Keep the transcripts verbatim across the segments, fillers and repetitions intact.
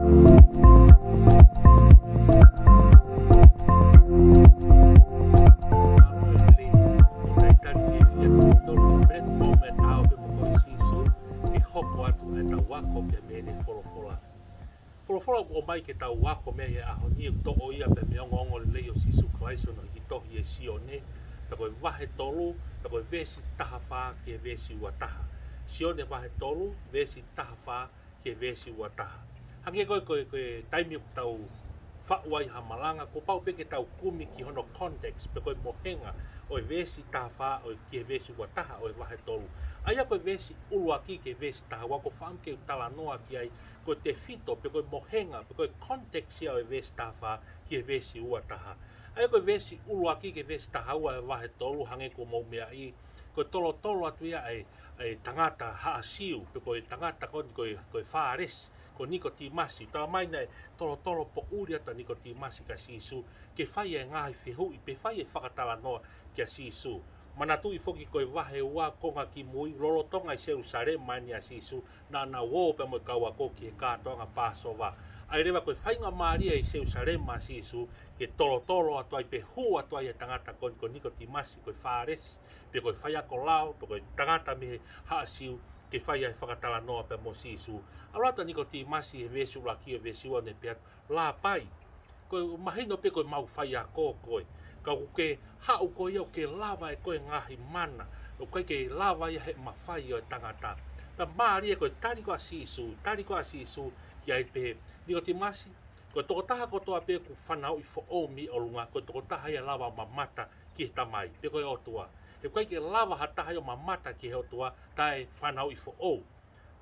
Mālō e lelei ʻo e talitali fiefia ʻa kimoutolu ki he platform ʻa e ʻAho Pē Mo Koe Sīsū, ke hoko atu ʻetau ako pea mei heʻene folofola. Folofola ʻoku ʻomai ke tau ako mei ai he ʻaho ni ʻoku toʻo ia pea mei he ongoongolelei ʻo Sīsū Kalaisi ʻi hono hiki tohi ʻe Sione, pea ko e vahe tolu, pea ko e veesi taha fā ki he veesi ua taha. Sione vahe tolu, veesi taha fā ki he veesi ua taha. Hangē ko e, ko e, ko e taimi ʻoku tau faʻu ai ha malanga, kuo pau pē ke tau kumi ki hono context, pe ko e mohenga ʻo e veesi taha fā ʻo e, ki he veesi ua taha ʻo e vahe tolu. ʻA ia ko e veesi ʻuluaki ki he veesi taha ua, ʻoku ou fakaʻamu ke u talanoa ki ai, ko e tefito, pe ko e mohenga, pe ko e context ia ʻo e veesi taha fā ki he veesi ua taha. ʻA ia ko e veesi ʻuluaki ki he veesi taha ua ʻo e vahe tolu, hangē ko hoʻomou meaʻi, ko e tolotolo atu ia ʻa e, ʻa e tangata haʻa Siu, pe ko e tangata ko eni ko e, ko e Fālesi, ko Nikotīmasi. Talamai naʻe tolotolo poʻuli atu ʻa Nikotīmasi kia Sīsū, ke fai e ngaahi fehuʻi, pe fai e fakatalanoa kia Sīsū. Manatuʻi foki ko e vahe ua konga ki mui, lolotonga ʻi Selūsalema eni ʻa Sīsū, naʻa nau ō pea mo e kau ako ki he kātoanga Pāsova. ʻA ia leva ko e faingamālie ʻi Selūsalema ʻa Sīsū, ke tolotolo atu ai pe hū atu ai e tangata ko eni ko Nikotīmasi, ko e Fālesi, pe ko e faiako lao, pe ko e tangata mei he haʻa Siu, ke fai ai e fakatalanoa pea mo Sīsū. ʻAlu atu ʻa Nikotīmasi he veesi ʻuluaki ʻo e veesi ua ʻo ne pehē atu, Lāpai, ko e mahino pē ko e mau faiako koe. Ka ʻoku ke haʻu koe ia ʻoku ke lava ʻe koe e ngaahi mana, ʻoku ʻikai ke lava ia ʻe he mafai ʻo e tangata. Pea mālie ko e tali ko ē ʻa Sīsū, tali ko ē ʻa Sīsū ki ai, pehē, Nikotīmasi, ko e tokotaha kotoa pē ʻoku fanauʻi foʻou mei ʻolunga, ko e tokotaha ia ʻe lava ʻo mamata ki he Tamai, pe ko e ʻOtua. He ʻoku ʻikai ke lava ha taha ia ʻo mamata ki he ʻOtua taʻe fanauʻi foʻou.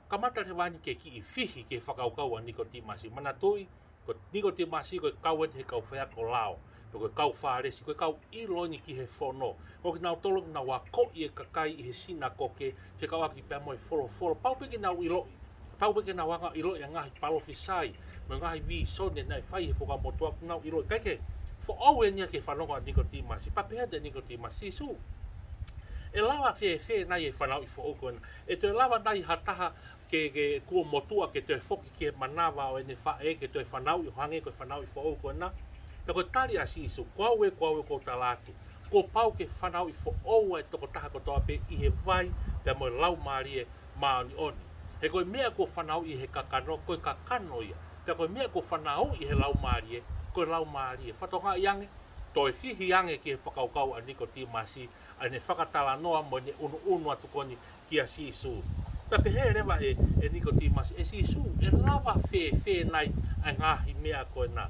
Kamata leva eni ke kiʻi fihi ki he fakakaukau ʻa Nikotīmasi. Manatuʻi, ko Nikotīmasi ko e kau eni he kau faiako lao, pe ko e kau Fālesi, ko e kau ʻilo eni ki he fono. Ko kinautolu ʻoku nau akoʻi e kakai ʻi he sinakoke, fekauʻaki pea mo e folofola. Pau pē ke nau ʻiloʻi, pau pē ke nau hanga ʻo ʻiloʻi e ngaahi palōfisai mo e ngaahi vīsone naʻe fai ʻe he Fuakava Motuʻa, ʻoku nau ʻiloʻi. Ka ʻoku ʻikai ke foʻou eni ia ki he fanongo ʻa Nikotīmasi. Pea pehē atu ʻe Nikotīmasi, Sīsū, ʻe lava fēfē nai e fanauʻi foʻou ko ena? ʻE toe lava nai ha taha ke, ke kuo motuʻa ke toe foki ki he manava ʻo ʻene faʻē ke toe fanauʻi ʻo hangē ko e fanauʻi foʻou ko ena? Pea ko e tali ʻa Sīsū, Ko au ē, ko au ē ʻoku ou tala atu, kuo pau ke fanauʻi foʻou ʻa e tokotaha kotoa pē ʻi he vai pea mo e Laumālie Māʻoniʻoni. He ko e meʻa kuo fanauʻi ʻe he kakano, ko e kakano ia. Pea ko e meʻa kuo fanauʻi ʻe he Laumālie, ko e laumālie. Fakatokangaʻi ange, toe fihi ange ki he fakakaukau ʻa Nikotīmasi, ʻa ʻene fakatalanoa mo ʻene ʻunuʻunu atu ko eni kia Sīsū. Pea pehē leva ʻe, ʻe Nikotīmasi, ʻE Sīsū, ʻe lava fēfē nai ʻa e ngaahi meʻa ko ena?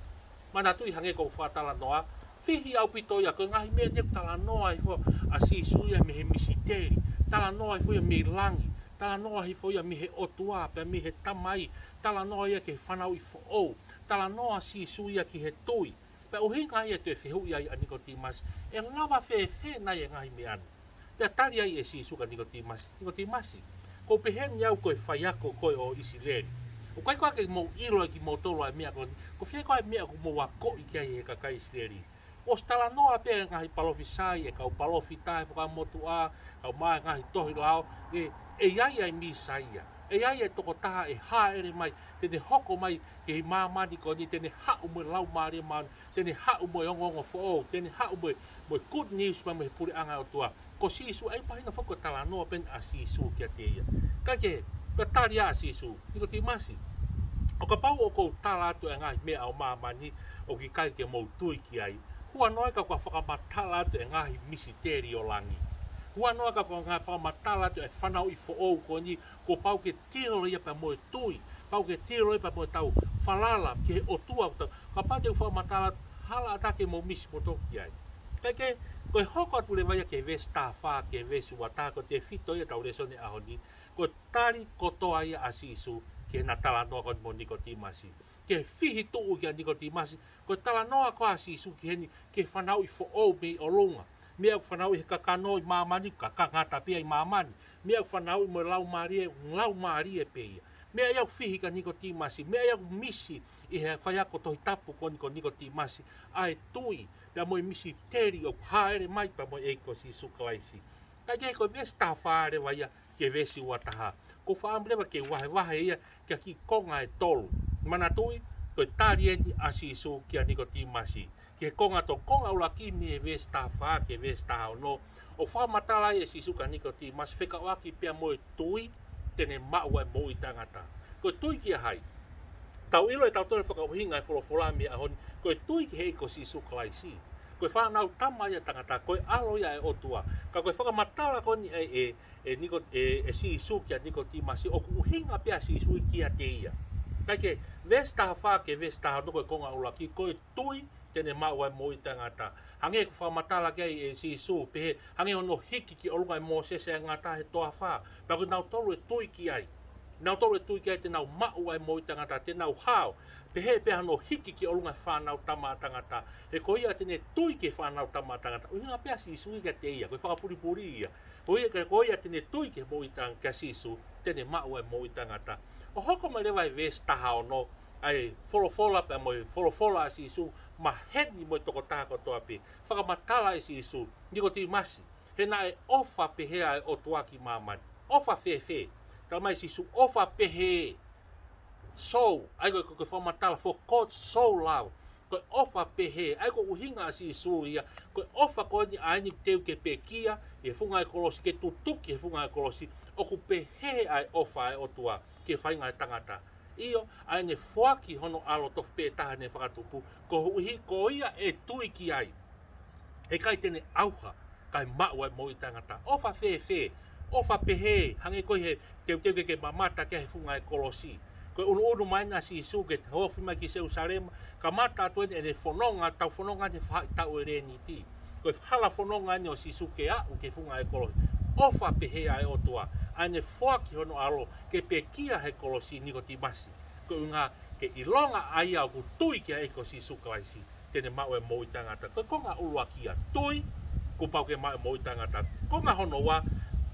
Manatuʻi hangē ko ʻeku fakatalanoa, fihi ʻaupito ia, ko e ngaahi meʻa ni ʻoku talanoa hifo ʻa Sīsū ia mei he misiteli, talanoa hifo ia mei langi, talanoa hifo ia mei he ʻOtua pea mei he Tamai, talanoa ia ki he fanauʻi foʻou, talanoa ʻa Sīsū ia ki he tui. Pea ʻuhinga ia ʻa e toe fehuʻi ai ʻa Nikotīmasi, ʻE lava fēfē nai e ngaahi meʻa ni? Pea tali ai ʻe Sīsū kia Nikotīmasi, Nikotīmasi, ʻoku ou pehē ni au ko e faiako koe ʻo ʻIsileli. ʻOku ʻikai ko ā ke mou ʻilo ʻe kimoutolu ʻa e meʻa ko eni, ko e fē ko ā e meʻa ʻoku mou akoʻi ki ai ʻe he kakai ʻIsileli? ʻOsi talanoa pē ʻa e ngaahi palōfisai, ʻa e kau palōfita ʻi he Fuakava Motuʻa, kau mai ngaahi tohi lao, ʻe, ʻe ʻi ai ʻa e Mīsaia, ʻe ʻi ai ʻa e tokotaha ʻe hāʻele mai, te ne hoko mai ki māmani ko eni, te ne haʻu mo e Laumālie Māʻoniʻoni, te ne haʻu mo e ongoongo foʻou, te ne haʻu mo e, mo e good news mai mei he puleʻanga ʻo e ʻOtua. Ko Sīsū, ʻa ia pē ʻa e ʻuhinga foki ko e talanoa pē eni ʻa Sīsū kiate ia. Kae kehe, pea tali ʻa Sīsū, Nikotīmasi, ʻo kapau ʻoku ou tala atu e ngaahi meʻa ʻo māmani ʻoku ʻikai ke mou tui ki ai, huanoa ka ʻoku ou fakamatala atu e ngaahi misiteli ʻo langi. Huanoa ka ʻoku ou fakamatala atu e fanauʻi foʻou ko eni, kuo pau ke tilo ia pea mo e tui, pau ke tilo ia pea mo ʻetau falala ki he ʻOtua ʻoku tau, kapau te u fakamatala, hala ʻatā ke mou misi moutolu ki ai. Kae kehe, ko e hoko atu leva ia ki he veesi taha fā ki he veesi ua taha, ko e tefito ia ʻetau lēsoni ʻaho ni, ko e tali kotoa ia ʻa Sīsū ki heʻena talanoa ko eni mo Nikotīmasi. Ke fihi tuʻu kia Nikotīmasi, ko e talanoa ko ē ʻa Sīsū ki heni, ki he fanauʻi foʻou mei ʻolunga. Meʻa ʻoku fanauʻi ʻe he kakano ʻi māmani, ka ka ngata pē ia ʻi māmani. Meʻa ʻoku fanauʻi mo e Laumālie, laumālie pē ia. Meʻa ia ʻoku fihi kia Nikotīmasi, meʻa ia ʻoku misi ʻi he faiako Tohi Tapu ko eni ko Nikotīmasi, ʻa e tui, pea mo e misiteli ʻoku hāʻele mai pea mo e ʻEiki ko Sīsū Kalaisi. Kae kehe, ko e veesi taha fā leva ia ki he veesi ua taha, ʻoku ou fakaʻamu leva ke vahevahe ia ki he kiʻi konga ʻe tolu. Manatuʻi, ko e tali eni ʻa Sīsū kia Nikotīmasi. Ki he konga to konga ʻuluaki mei he veesi taha fā ki he veesi taha ono, ʻoku fakamatala ai ʻe Sīsū kia Nikotīmasi fekauʻaki pea mo e tui te ne maʻu ai moʻui taʻengata. Ko e tui kia hai? Tau ʻilo ʻe tautolu e fakaʻuhinga e folofola mei he ʻaho ni, ko e tui ki he ʻEiki ko Sīsū Kalaisi. Ko e fānau tama ia ʻa e tangata, ko e ʻAlo ia ʻo e ʻOtua. Ka ko e fakamatala ko eni ʻa e, e, Niko-, e, e Sīsū kia Nikotīmasi, ʻoku ʻuhinga pē ʻa Sīsū kiate ia. Kae kehe, veesi taha fā ki he veesi taha ono ko e konga ʻuluaki, ko e tui te ne maʻu ai moʻui taʻengata. Hangē ko e fakamatala ki ai ʻe Sīsū, pehē, hangē hono hiki ki ʻolunga ʻe Mōsese ʻa e ngata he toafa. Pea ko kinautolu ʻe tui ki ai. Kinautolu ʻe tui ki ai te nau maʻu ai moʻui taʻengata, te nau hao. Pehē pē hono hiki ki ʻolunga e fānau tama ʻa tangata. He ko ia te ne tui ki he fānau tama ʻa tangata. ʻUhinga pē ʻa Sīsū kiate ia, ko e fakapulipuli ia. Ko ia, ko ia te ne tui ki he moʻui taʻeng-, kia Sīsū, te ne maʻu ai moʻui taʻengata. ʻO hoko mai leva he veesi taha ono, ʻa e folofola pea mo e folofola ʻa Sīsū, maheni mo e tokotaha kotoa pē. Fakamatala ʻe Sīsū, Nikotīmasi, he naʻe ʻofa pehē ʻa e ʻOtua ki māmani. ʻOfa fēfē? Tala mai Sīsū, ʻofa pehē. So, ʻa ia ko e, ko e fakamatala, for God so loved. Ko e ʻofa pehē, ʻa ia ko e ʻuhinga ʻa Sīsū ia, ko e ʻofa ko eni ʻa eni teu ke pekia ʻi he funga e kolosi, ke tutuki he funga e kolosi, ʻoku pehē ʻa e ʻofa ʻa e ʻOtua ki he faʻahinga e tangata. ʻIo, ʻa ʻene foaki hono ʻAlo tofu pē taha ne fakatupu, koeʻuhi ko ia ʻe tui ki ai, heʻikai te ne ʻauha, kae maʻu ai moʻui taʻengata. ʻOfa fēfē? ʻOfa pehē, hangē ko ē he teuteu ke, ke mamata ki ai he funga e kolosi. Ko e ʻunuʻunu mai ʻa Sīsū ke ofi mai ki Selūsalema, kamata atu eni ʻene fononga, tau fononga ʻene faʻahitaʻu e Leniti. Ko e hala fononga eni ʻo Sīsū ke aʻu ki he funga e kolosi. ʻOfa pehē ʻa e ʻOtua, ʻa ʻene foaki hono ʻAlo ke pekia he kolosi, Nikotīmasi, koeʻuhinga ke ʻilonga ʻa ia ʻoku tui ki he ʻEiki ko Sīsū Kalaisi, te ne maʻu e moʻui taʻengata. Ko e konga ʻuluaki ia, tui, kuo pau ke maʻu e moʻui taʻengata. Konga hono ua,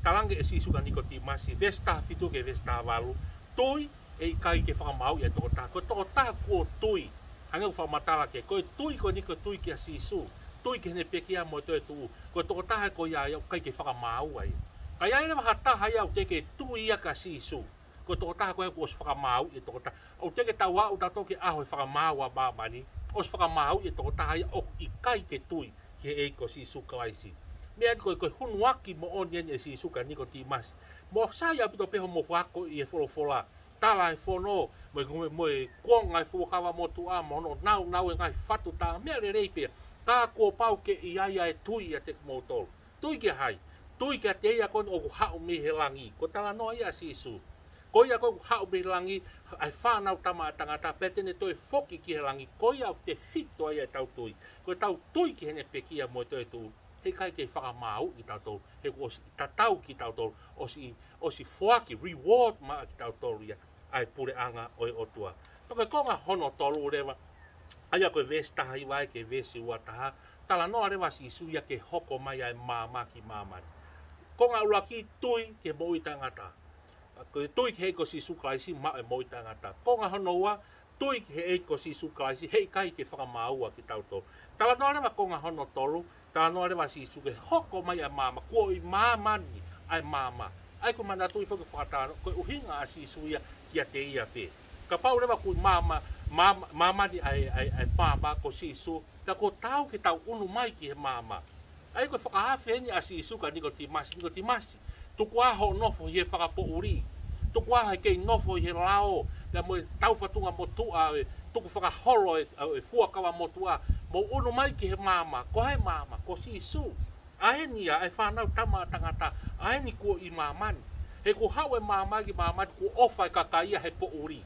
talaange ʻe Sīsū kia Nikotīmasi, veesi taha fitu ki he veesi taha valu, tui, heʻikai ke fakamāuʻi e tokotaha. Ko e tokotaha kuo tui, hangē ko e fakamatala ki ai, ko e tui ko eni ko e tui kia Sīsū, tui ki heʻene pekia mo e toetuʻu. Ko e tokotaha ko ia ia ʻoku ʻikai ke fakamāua ia. Ka ʻi ai leva ha taha ia ʻoku teʻeki ke tui ia kia Sīsū, ko e tokotaha ko ia kuo ʻosi fakamāuʻi e tokotaha. ʻOku teʻeki ke tau aʻu tautolu ki he ʻaho e fakamaau ʻa māmani, ʻosi fakamāuʻi e tokotaha ia ʻoku ʻikai ke tui ki he ʻEiki ko Sīsū Kalaisi. Meʻa eni ko e, ko e hunuaki moʻoni eni ʻe Sīsū kia Nikotīmasi. Mou sai ʻaupito pē hoʻomou ako ʻi he folofola, tala e fono, mo e, mo e, mo e kuonga e fuakava motuʻa, mo hono naunau e ngaahi fatu taʻanga, meʻa lelei pē. Ka kuo pau ke ʻi ai ʻa e tui ʻiate kimoutolu. Tui kia hai? Tui kiate ia ko eni ʻoku haʻu mei he langi. Ko e talanoa ia ʻa Sīsū. Ko ia ko ē ʻoku haʻu mei langi, ʻa e Fānau Tama ʻa Tangata, pea te ne toe foki ki he langi. Ko ia ʻoku tefito ai ʻetau tui. Ko ʻetau tui ki heʻene pekia mo e toetuʻu, heʻikai ke fakamāuʻi kitautolu, he kuo ʻosi tatau kitautolu, ʻosi, ʻosi foaki, reward maʻa kitautolu ia ʻa e puleʻanga ʻo e ʻOtua. Pea ko e konga hono tolu leva, ʻa ia ko e veesi taha hiva ki he veesi ua taha, talanoa leva ʻa Sīsū ia ki he hoko mai ʻa e maama ki māmani. Konga ʻuluaki, tui ki he moʻui taʻengata. Ko e tui ki he ʻEiki ko Sīsū Kalaisi maʻu e moʻui taʻengata. Konga hono ua, tui ki he ʻEiki ko Sīsū Kalaisi, heʻikai ke fakamāua kitautolu. Talanoa leva konga hono tolu, talanoa leva ʻa Sīsū ki he hoko mai ʻa e maama, kuo ʻi māmani ʻa e maama. ʻA ia ko e manatuʻi foki fakatalanoa, ko e ʻuhinga ʻa Sīsū ia kiate ia pē. Kapau leva kuo ʻi māma, māma, māmani ʻa e, ʻa e, ʻa e maama ko Sīsū, pea kuo taau ke tau ʻunu mai ki he maama. ʻA ia ko e fakaafe eni ʻa Sīsū kia Nikotīmasi, Nikotīmasi, tuku ā hoʻo nofo ʻi he fakapoʻuli. Tuku ā hoʻo kei nofo ʻi he lao, pea mo e taufatunga motuʻa, e tukufakaholo e, e fuakava motuʻa. Mou ʻunu mai ki he maama. Ko hai e maama? Ko Sīsū. ʻA eni ia, ʻa e Fānau Tama ʻa Tangata, ʻa eni kuo ʻi māmani. He kuo haʻu e maama ki māmani, kuo ʻofa e kakai ia he poʻuli.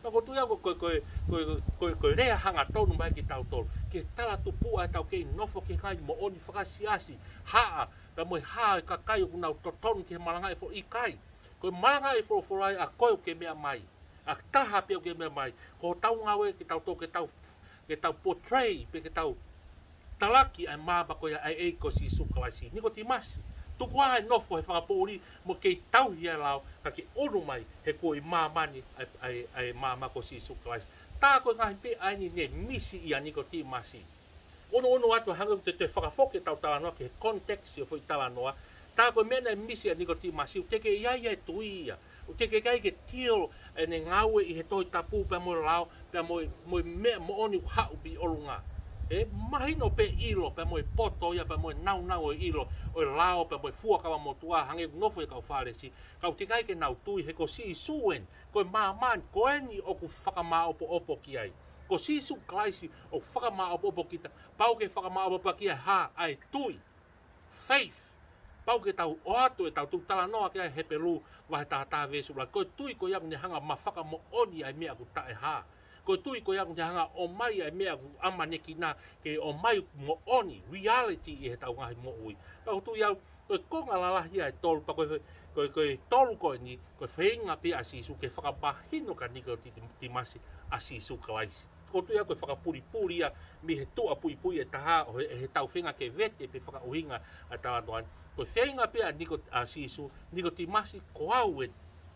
Pea ko e tuʻu ia ko e, ko e, ko e, ko e, ko e, ko e lea hangatonu mai kia kitautolu. Ke tala tupuʻa ʻetau kei nofo ki he ngaahi moʻoni fakaʻasiʻasi, haʻa, pea mo e hā e kakai ʻoku nau totonu ke malangaʻi e fo-, ʻikai. Ko e malangaʻi e folofola ia ʻa koe ʻoku ke meʻa mai. ʻA e taha pē ʻoku ke meʻa mai. Ko hotau ngāue ke tau tō, ke tau, ke tau portray, pe ke tau talaki ʻa e maama ko ia ʻa e ʻEiki ko Sīsū Kalaisi. Nikotīmasi, tuku ā e nofo he fakapoʻuli mo kei tauhi ʻa e lao, ka ke ʻunu mai he kuo ʻi māmani ʻa e, ʻa e, ʻa e maama ko Sīsū Kalaisi. Tā ko e ngaahi meʻa eni ne misi ʻia Nikotīmasi. ʻUnuʻunu atu hangē ʻoku te, te fakafoki ʻetau talanoa ki he context ʻo e foʻi talanoa. Tā ko e meʻa naʻe misi ʻia Nikotīmasi, ʻoku teʻeki ai ʻa e tui ia. ʻOku teʻeki ai ke deal, ʻene ngāue ʻi he Tohi Tapu pea mo e lao, pea mo e, mo e meʻa moʻoni ʻoku haʻu mei ʻolunga. ʻE mahino pē ʻilo, pea mo e poto ia, pea mo e naunau ʻo e ʻilo, ʻo e lao, pea mo e fuakava motuʻa, hangē ʻoku nofo ʻi he kau Fālesi, ka ʻoku teʻeki ai ke nau tui, he ko Sīsū eni, ko e māmani, ko eni ʻoku fakamāʻopoʻopo ki ai. Ko Sīsū Kalaisi ʻoku fakamāʻopoʻopo kita, pau ke fakamāʻopoʻopo ki ai ha, ʻa e tui. Faith. Pau ke tau ʻoatu ʻetau tui, talanoa ki ai ʻa Hepelū vahe taha taha veesi ua. Ko e tui ko ia ʻoku ne hanga ʻo fakamoʻoni ʻa e meʻa ʻoku taʻehā. Ko e tui ko ia ʻoku ne hanga ʻo ʻomai ʻa e meʻa ʻoku ʻamanekina ke ʻomai moʻoni, reality ʻi heʻetau ngaahi moʻui. Pea ʻoku ou tui au, ko e konga lalahi ʻa e tolu, pea ko e, ko e, ko e tolu ko eni, ko e feinga pē ʻa Sīsū ke fakamahino kia Nikotīmasi ʻa Sīsū Kalaisi. ʻOku ou tui au ko e fakapulipuli ia mei he tuʻa puipui ʻe taha ʻo he, heʻetau feinga ke vete pe fakaʻuhinga ʻa e talanoa ni. Ko e feinga pē ʻa Niko-, ʻa Sīsū, Nikotīmasi, ko au eni,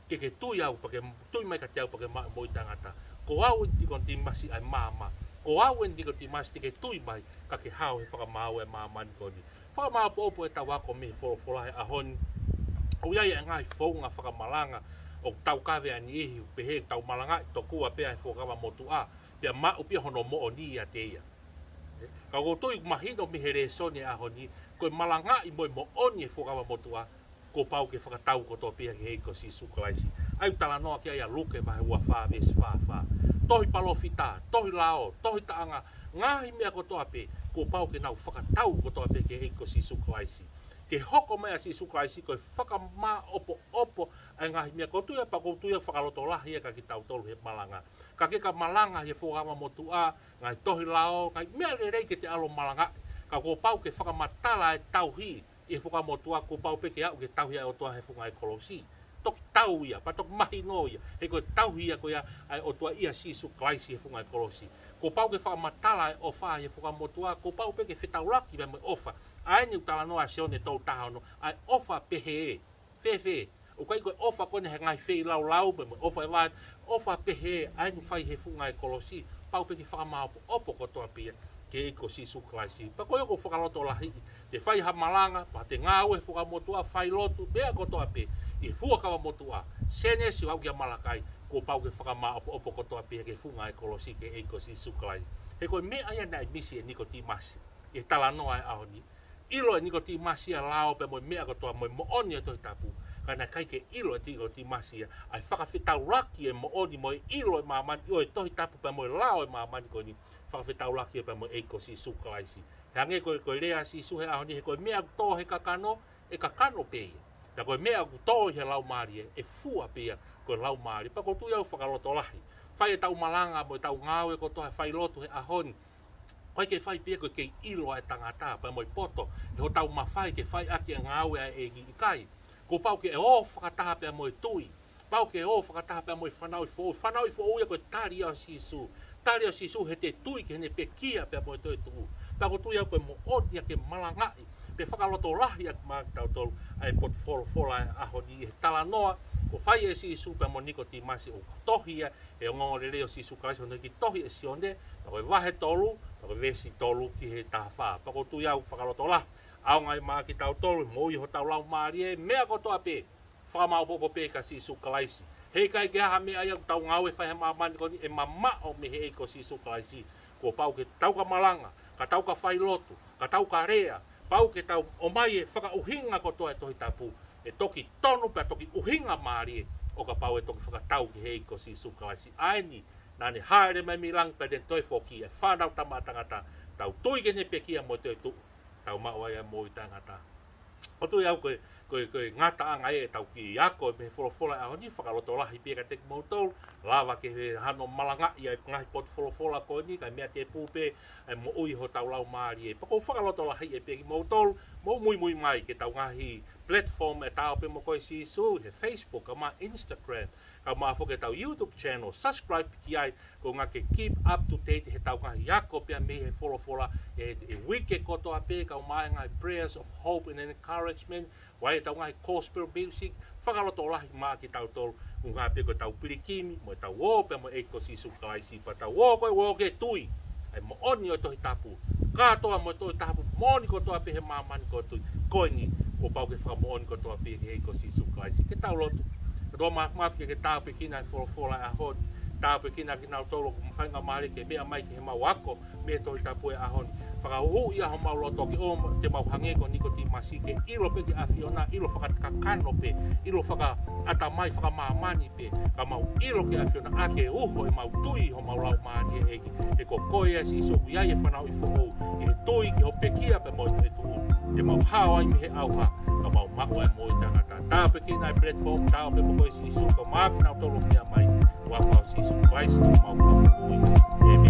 ke ke tui au, pea ke tui mai kiate au pea ke maʻu e moʻui taʻengata. Ko au eni Nikotīmasi ʻa e maama. Ko au eni Nikotīmasi te ke tui mai, ka ke hao he fakamaau ʻa e māmani ko eni. Fakamāʻopoʻopo ʻetau ako mei he folofola he ʻaho ni. ʻOku ʻi ai e ngaahi founga fakamalanga ʻoku taukaveʻi ʻe ha niʻihi, pehē ʻoku tau malangaʻi tokua pē ʻa e fuakava motuʻa, pea maʻu pē ia hono moʻoni ʻiate ia. Ka ʻoku ou tui ʻoku mahino mei he lēsoni he ʻaho ni, ko e malangaʻi mo e moʻoni e fuakava motuʻa, kuo pau ke fakatau kotoa pē ia ki he ʻEiki ko Sīsū Kalaisi. ʻA ia ʻoku talanoa ki ai ʻa Luke vahe ua fā veesi fā fā. Tohi palōfita, tohi lao, tohi taʻanga, ngaahi meʻa kotoa pē, kuo pau ke nau fakatau kotoa pē ki he ʻEiki ko Sīsū Kalaisi. Ke hoko mai ʻa Sīsū Kalaisi ko e fakamāʻopoʻopo ʻa e ngaahi meʻa. ʻOku ou tui au, pea ʻoku ou tui au fakalotolahi ia kia kitautolu he malanga. Ka ke ka malanga he fuakava motuʻa, ngaahi tohi lao, ngaahi meʻa lelei ke te ʻalu ʻo malangaʻi. Ka kuo pau ke fakamatala e tauhi ʻi he fuakava motuʻa, kuo pau pē ke aʻu ki he tauhi ʻa e ʻOtua he funga ʻo e kolosi. Toki tau ia, pea toki mahino ia, he ko e tauhi ia ko ia ʻa e ʻOtua ʻia Sīsū Kalaisi he funga ʻo e kolosi. Kuo pau ke fakamatala e ʻofa he fuakava motuʻa, kuo pau pē ke fetaulaki pea mo e ʻofa. ʻA eni ʻoku talanoa ʻa Sione tolu taha ono, ʻa e ʻofa pehē. Fēfē, ʻoku ʻikai ko e ʻofa ko eni he ngaahi feilaulau, pea mo e ʻofa ʻe vahe, ʻofa pehē, ʻa eni ʻoku fai he funga ʻo e kolosi, pau pē ke fakamāʻopoʻopo kotoa pē ia ki he ʻEiki ko Sīsū Kalaisi. Pea ko ia ʻoku ou fakalotolahiʻi, te fai ha malanga, pea te ngāue he fuakava motuʻa, failotu, meʻa kotoa pē, ʻi he fuakava motuʻa, Sēnesi ʻo aʻu kia Malakai, kuo pau ke fakamāʻopoʻopo kotoa pē ia ki he funga ʻo e kolosi ki he ʻEiki ko Sīsū Kalaisi. He ko e meʻa ia naʻe misi ʻe Nikotīmasi ʻi he talanoa he ʻaho ni. ʻIlo ʻe Nikotīmasi ʻa e lao pea mo e meʻa kotoa mo e moʻoni ʻo e Tohi Tapu. Ka naʻe ʻikai ke ʻilo ʻe Nikotīmasi ia ʻa e fakafetaulaki e moʻoni mo e ʻilo ʻo e māmani ʻo e Tohi Tapu pea mo e lao ʻo e māmani ko eni, fakafetaulaki ia pea mo e ʻEiki ko Sīsū Kalaisi. He hangē ko e, ko e lea ʻa Sīsū he ʻaho ni, he ko e meʻa ʻoku tō he kakano, ʻe kakano pē ia. Pea ko e meʻa ʻoku tō he laumālie, ʻe fua pē ia ko e laumālie. Pea ʻoku ou tui au fakalotolahi, fai ʻetau malanga mo ʻetau ngāue kotoa he failotu he ʻaho ni, ʻoku ʻikai ke fai pē ia ko e kei ʻilo ʻa e tangata, pea mo e poto, ʻi hotau mafai ke fai ʻaki e ngāue ʻa e ʻEiki, ʻikai. Kuo pau ke ō fakataha pea mo e tui. Pau ke ō fakataha pea mo e fanauʻi foʻou. Fanauʻi foʻou ia ko e tali ʻa Sīsū. Tali ʻa Sīsū he te tui ki heʻene pekia pea mo e toetuʻu. Pea ʻoku ou tui au ko e moʻoni ia ke malangaʻi, pea fakalotolahi ʻaki maʻa kitautolu ʻa e potu folofola he ʻaho ni he talanoa kuo fai ʻe Sīsū pea mo Nikotīmasi, ʻoku tohi ia he ongoongolelei ʻo Sīsū Kalaisi, hono hiki tohi ʻe Sione, pea ko e vahe tolu, pea ko e veesi tolu ki he taha fā. Pea ʻoku ou tui au fakalotolahi, ʻaonga ia maʻa kitautolu, moʻui hotau laumālie, meʻa kotoa pē, fakamāʻopoʻopo pē kia Sīsū Kalaisi. He ʻikai ke ʻi ai ha meʻa ia ʻoku tau ngāue fai he māmani ko eni ʻe mamaʻo mei he ʻEiki ko Sīsū Kalaisi. Kuo pau ke tau ka malanga, ka tau ka failotu, ka tau ka lea, pau ke tau ʻomai e fakaʻuhinga kotoa e Tohi Tapu, ʻe toki tonu pea toki ʻuhinga mālie, ʻo kapau ʻe toki fakatau ki he ʻEiki ko Sīsū Kalaisi. ʻA eni, naʻa ne hāʻele mai mei langi pea ne toe foki, ʻa e Fanautama ʻa Tangata, tau tui ki heʻene pekia mo e toetuʻu, tau maʻu ai ʻa e moʻui taʻengata. ʻOku ou tui au ko e, ko e, ko e ngataʻanga ʻetau kiʻi ako mei he folofola he ʻaho ni, fakalotolahi pē ia kiate kimoutolu, lava ke hano malangaʻi ʻa e ngaahi potu folofola ko eni, kae meʻa tēpū pē ʻa e moʻui hotau laumālie. Pea ʻoku ou fakalotolahiʻi pē kimoutolu, mou muimui mai ki heʻetau ngaahi platform ʻe Tao Pē Mo Koe Sīsū, he Facebook, kae ʻumaʻā Instagram, kae ʻumaʻā foki ʻetau YouTube channel, subscribe ki ai, koeʻuhi ke keep up to date heʻetau ngaahi ako pea mei he folofola he, he uike kotoa pē, kae ʻumaʻā e ngaahi prayers of hope and encouragement, ʻa ʻetau ngaahi gospel music, fakalotolahi maʻa kitautolu, koeʻuhi pē ko ʻetau pilikimi, mo ʻetau ō pea mo e ʻEiki ko Sīsū Kalaisi, pea tau ō ko e ō ke tui ʻa e moʻoni ʻo e Tohi Tapu. Kātoa mo e Tohi Tapu, moʻoni kotoa pē he māmani ko e tui. Ko eni, kuo pau ke fakamoʻoni kotoa pē ki he ʻEiki ko Sīsū Kalaisi. Ke tau lotu. Ko e māfimafi ke ke tāpuekina e folofola ʻo e ʻaho ni. Tāpuekina kinautolu ʻoku faingamālie ke meʻa mai ki heʻemau ako mei he Tohi Tapu ʻo e ʻaho ni. Fakahuhuʻi ʻa homau loto ke ʻo te mau hangē ko Nikotīmasi ke ʻilo pē ki he ʻAfiona, ʻilo fakakakano pē, ʻilo fakaʻatamai, fakamāmani pē, ka mau ʻilo ki he ʻAfiona ʻa e uho ʻemau tui, homau laumālie ʻEiki. He ko koe ʻa Sīsū ʻoku ʻi ai e fanauʻi foʻou, ʻi he tui ki hoʻo pekia pea mo e tuʻu. Te mau hao ai mei he ʻauha, ka mau maʻu ai e moʻui taʻengata. Tāpuekina e platform, tāpuekina koe Sīsū, kae ʻumaʻā kinautolu ʻoku meʻa mai. Huafa ʻo Sīsū Kalaisi, ko homau Fakamoʻui. ʻĒmeni.